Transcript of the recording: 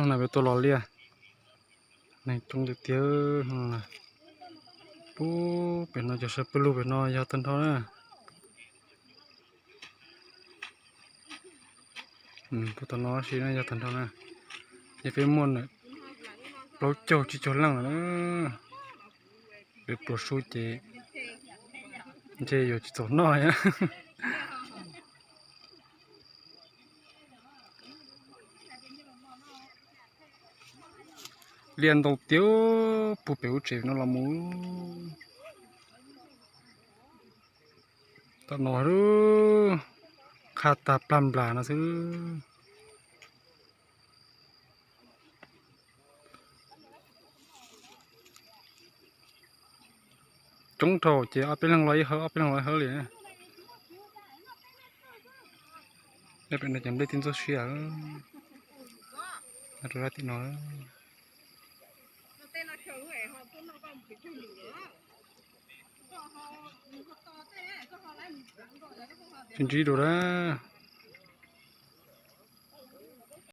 No peb tuaj los liaj, neeg coob tiag tiag. Pub pem no cov saw pwg lug pem no yog tag nrho na. Pub tom no si no yog tag nrho na. Ces peb muaj plaub caug tsib caug leej lawm na. Peb pluas sub ces ntshe yuav tsis txaus noj. Liaj ntau tiag, puag pem lub tsev no los mus. Tom no qhaj tag plag nplas no xwb. Coob dhau ces ob peb leeg los ib hawv, ob peb leeg los ib hawv li. Pem no cov nplej twb ntxuaj siab rau tim no. Tsis ntsib dua lawm.